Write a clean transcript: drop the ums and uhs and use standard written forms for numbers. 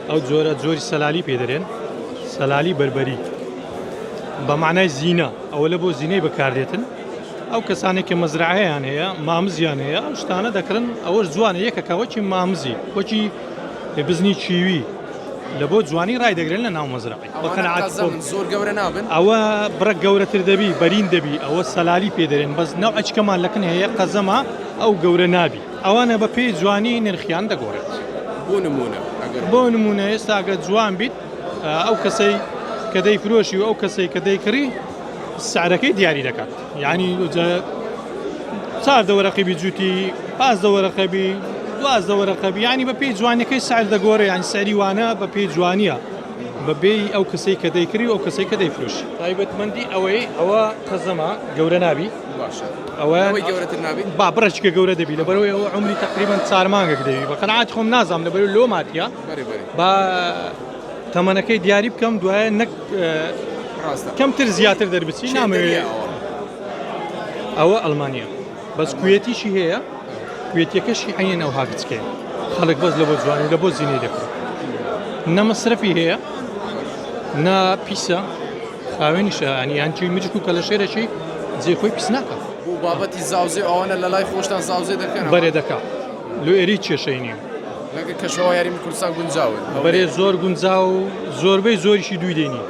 ئەو جۆرە جۆری سەلالی پێ دەرێن سەلالی بەربەری بە معنای زیینە ئەوە لە بۆ زیینەی بەکاردێتن ئەو کەسانێک کە مەزرعەیان هەیە مامزیان هەیە ئەو شتانە دەکڕن ئەوەش جوانە یەکەکە وەکی مامزی وەکی بزنی کیوی لە بۆ جوانی ڕای دەگرن لە ناو مەزرعی بە قەناعەت خۆم. زۆر گەورە نابن ئەوە بڕە گەورەتر دەبی بەرین دەبی ئەوە سەلالی پێ دەرێن بەس نەوعەچکەمان لەکن هەیە قەزەمە ئەو گەورە نابی ئەوانە بە پێی جوانی نرخیان دەگۆڕێت. بۆ نموونە ئەگەر بۆ نموونە ئێستا گەر جوان بیت ئەو کەسەی کە دەیفرۆشی و ئەو کەسەی کە دەیکڕی سعرەکەی دیاری دەکات یعنی چاردە وەرەقی بی جووتی پازدە وەرەقە بی دوازدە وەرەقە بی یعنی بە پێی جوانەکەی سعر دەگۆڕێ یعنی سعری وانە بە پێی جوانیە بە بێی ئەو کەسەی کە دەیکڕی و ئەو کەسەی کە دەیفرۆشی. تایبەتمەندی ئەوەی ئەوە قەزەمە گەورە نابی باشە ئەوە ئەوەی گەورەتر نابی با بڕێکە گەورە دەبی لەبەرەوەی ئەوە عمری تقریبا چار مانگێک دەبی بە قەناعەتی خۆم نازانم لەبەرەوەی لۆ ماتیە بەرێ بەرێ با تەمەنەکەی دیاری بکەم دوایە نەک ڕاستە کەمتر زیاتر دەربچی نامەوێ ئەوە ئەڵمانیا بەس کوێتیشی هەیە کوێتیەکەشی عەینەن ئەو هاگچکەیە خەڵک بەس لە بۆ جوانی لە بۆ زینەی دەکڕێت نە مەسرەفی هەیە نە پیسە خاوێنیشە ینی یانچی مریشک و کەلەشێرەکی جێ خۆی پیس ناکات بۆ بابەتی زاوزێ ئەوانە لە لای خۆشتان زاوزێ دەکەن بەرێ دەکا لۆ ئێری کێشەی نییە لەگە کەشەوە یاریمی کوردستان گونجاون بەرێ زۆر گونجاو زۆربەی زۆریشی دووی دێنی.